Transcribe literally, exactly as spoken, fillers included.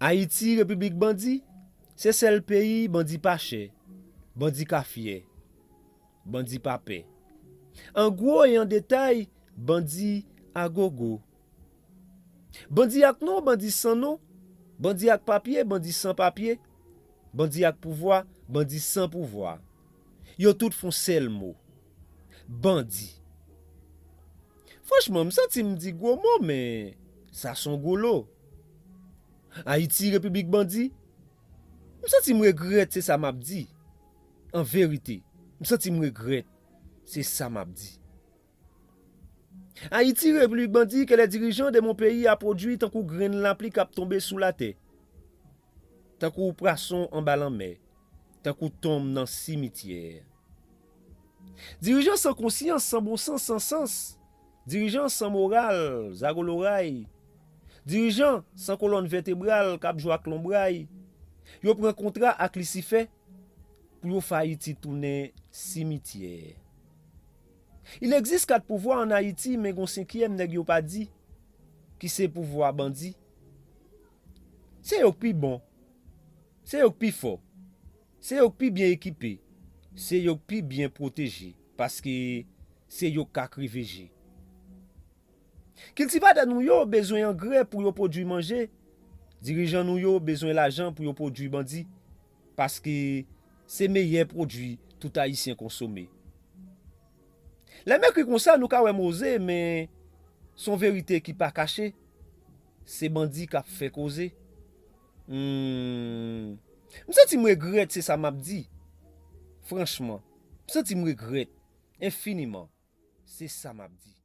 Ayiti, repiblik bandi, se sèl peyi bandi pa chè, bandi ka fyè, bandi pa pè. An gwo e an detay, bandi a gogo. Bandi ak non, bandi san non, bandi ak papye, bandi san papye, bandi ak pouvwa, bandi san pouvwa. Yo tout fon sèl mo. Bandi. Franchman, m santi m di gwo mo, men sa s on gwo lo. Ayiti, repiblik bandi. M santi m regrèt se sa m ap di. An verite, m santi m regrèt se sa m ap di. Ayiti, repiblik bandi, que les dirigeants de mon pays a produit tankou grenn lapli k ap tonbe sou latè, tankou pwason anba lanmè, tankou tonm nan simityè. Dirijan san konsyans, san bon sans, san sans. Dirijan san moral, zagoloray. Dirijan san kolòn vètebral k ap jwe ak lonbray. Yo pran kontra ak Lisifè pou yo fè Ayiti tounen simityè. Il existe kat pouvwa an Ayiti, men gon senkyèm nèg yo pa di, ki se pouvwa bandi. Se yo k pi bon. Se yo k pi fò. Se yo k pi byen ekipe. Se yo k pi byen pwoteje, paske se yo k ka krive je. Kiltivatè nou yo bezwen angrè pou yo pwodui manje. Dirijan nou yo bezwen lajan pou yo pwodui bandi, paske se meyè pwodui tout Ayisyen konsome. Lè m ekri konsa, nou ka wè m oze, men s on verite ki pa kache. Se bandi k ap fè koze. Hmm. M santi m regrèt se sa m ap di. Franchman, m santi m regrèt enfiniman se sa m ap di.